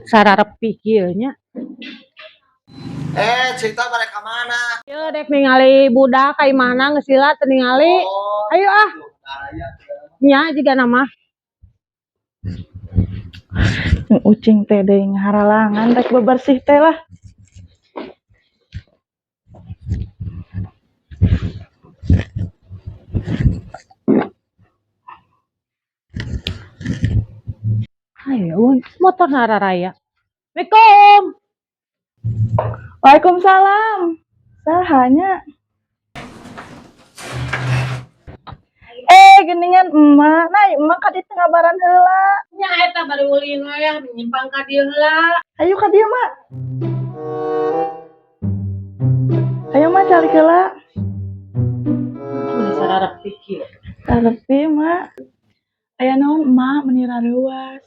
Sararepi kieu nya. Eh, cerita mereka mana? Ieu dek ningali budak ka imahna geus lila teu ningali. Oh, Ayo ah, nya jiga nama. Ucing teh deui ngaharalangan rek bebersih teh lah. Ayo, motor nararaya. Assalamualaikum. Waalaikumsalam. Sahanya. Eh, geningan emak. Nah, emak ka ditu ngabaran heula. Nya eta bari ulin we ya nyimpang ka dieu heula. Ayo ka dieu, Mak. Ayo, Mak, calik heula. Meuni sararepi kieu. Karepi, Mak. Aya naon emak meuni rareuwas?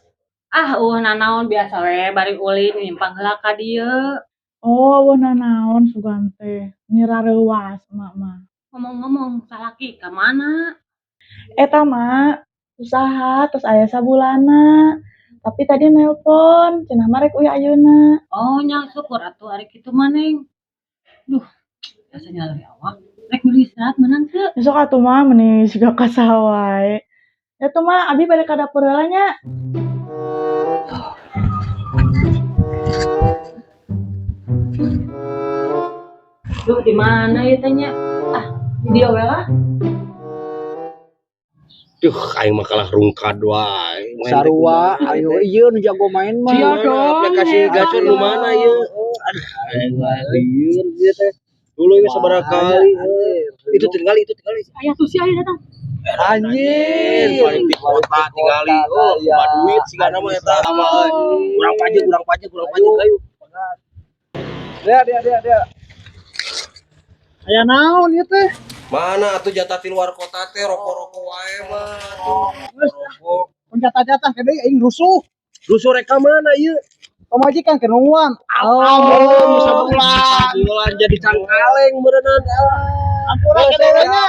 Ah, eueuh nanaon biasa we bari ulin nyimpang heula ka dieu. Oh, eueuh nanaon sugan teh. Meuni rareuwas emak mah. Ngomong-ngomong salaki ka mana? Eta mak usaha terus aya sabulanna. Tapi tadi nelpon, cenah mah rek uih ayeuna. Oh, nya syukur atuh ari kitu mah Neng. Duh, biasa nyalari awak. Rek milu istirahat meunang teu? Besok atuh mah meuni siga ka saha wae. Ya tuh mah abi balik ka dapur heula nya. Duh, di mana ieu teh nya? Ah, di dieu we lah. Duh, aing mah kalah rungkad wae. Main teh Sarua, kumaha ayo teh? ieu nu jago main mah. Di mana aplikasi gacor nu mana ieu? Aduh, aing mah lieur ieu teh. Dulu ieu sabaraha kali. Itu tinggal itu tinggal. Aya tuh si aya datang. Anjir, Paling di kota tinggali. Oh, loba duit sigana mah eta sama euy. Urang pajak, urang pajak, urang pajak ayo. Dia dia dia dia. Aya naon ieu teh? Mana atuh jatah ti luar kota teh rokok-rokok wae mah atuh. Rokok. Mun jatah-jatah ke deui aing rusuh. Rusuh rek ka mana ieu? Pamajikan keur nungguan. Oh, sabulan. Sabulan jadi cangkaleng berenang. Ampura ke deui nya.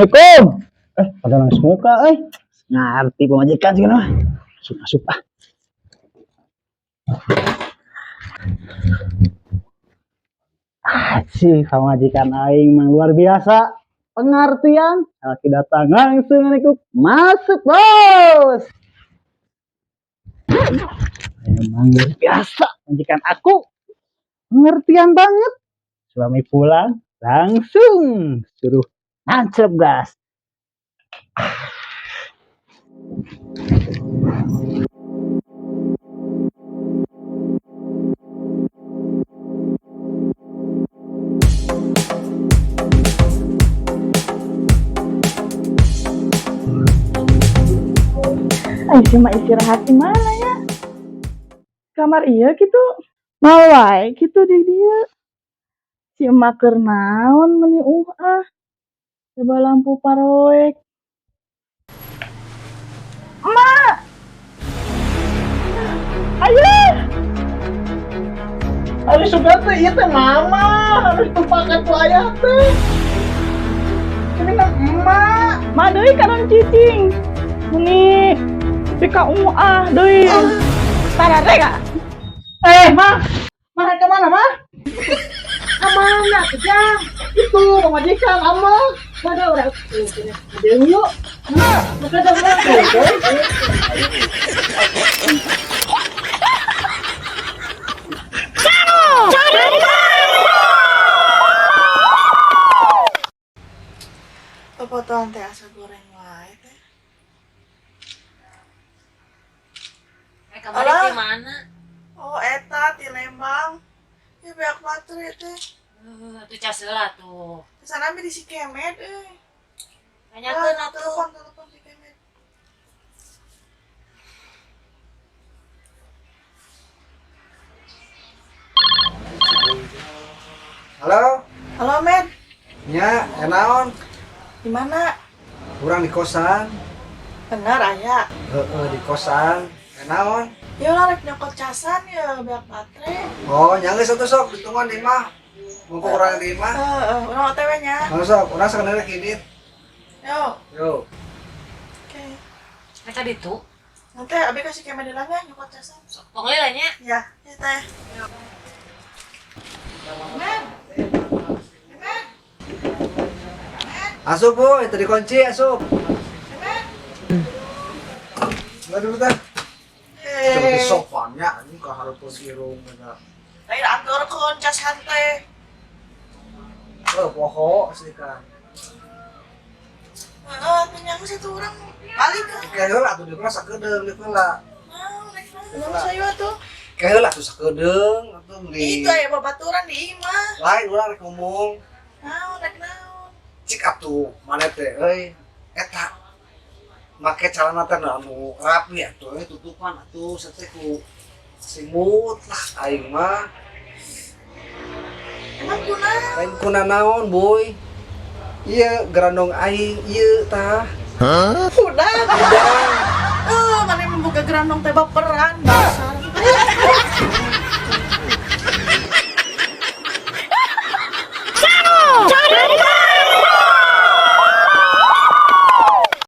Assalamualaikum. Eh, pada nangis muka euy. Ngarti pamajikan sih mah. Masuk masuk ah. Ah, sih pamajikan aing mah luar biasa. Pengertian, laki datang langsung ikut masuk, Bos. Emang luar biasa majikan aku. Pengertian banget. Suami pulang langsung suruh nancep gas. Ayo si emak istirahat di mana ya? Kamar iya gitu. Mau wae gitu di dia. Si emak keur naon meuni ah. Coba lampu paroek. Emak. Ayo. Ayo sugan teh ieu teh mama, harus tumpakan ku ayah teh. Ini kan emak. Mak deui karon cicing. Meuni pika ah deui. Tararega. Eh, mah. Mah ke mana, mah? Ka mana tuh, Jang? Itu pamajikan amak. Mana urang deung yuk. Nah, maka da urang. Fotoan teh asa goreng wae teh. Eh, kamari Alah. di mana? Oh, eta di Lembang. Ya beak baterai teh. Atuh cas heula tuh. Kesana di si Kemet euy. Tanyakeun atuh. Telepon telepon si Kemet. Eh, naon? Di mana? Urang di kosan. Bener aya. Heeh, di kosan. Eh, naon? Ya urang rek nyokot casan ya, beak baterai. Oh, nya geus atuh, sok ditungguan di imah. Mumpung urang di imah. Heeh, urang OTW nya. Oh, sok, urang sakedeung indit. Yo, Yo. oke. Mereka ditu. Nanti abi kasih kamera nya nyokot casan. Sok tong lila nya. Ya, ya teh. Men. Men. Asup, boy, itu dikunci, asup. Men. Enggak dulu teh. Coba Eh, sopannya anjing ka hareupeun irung eta. Lain anturkeun casan teh. Oh, poho sih kan. Heeh, kenyang sih tuh urang balik ke. Kayak heula atuh di heula sakedeung di heula. Nah, rek naon saya tuh. Kayak heula atuh sakedeung atuh di. Itu aya babaturan di imah. Lain urang rek ngomong. Naon rek naon. Cik atuh mana teh euy eta make celana teh anu rapi atuh euy, tutupan atuh sete ku simut lah aing mah. Emang kunaon? Lain kuna naon, boy, iya gerandong aing ieu tah. Udah. Eh, mana membuka gerandong teh baperan, dasar.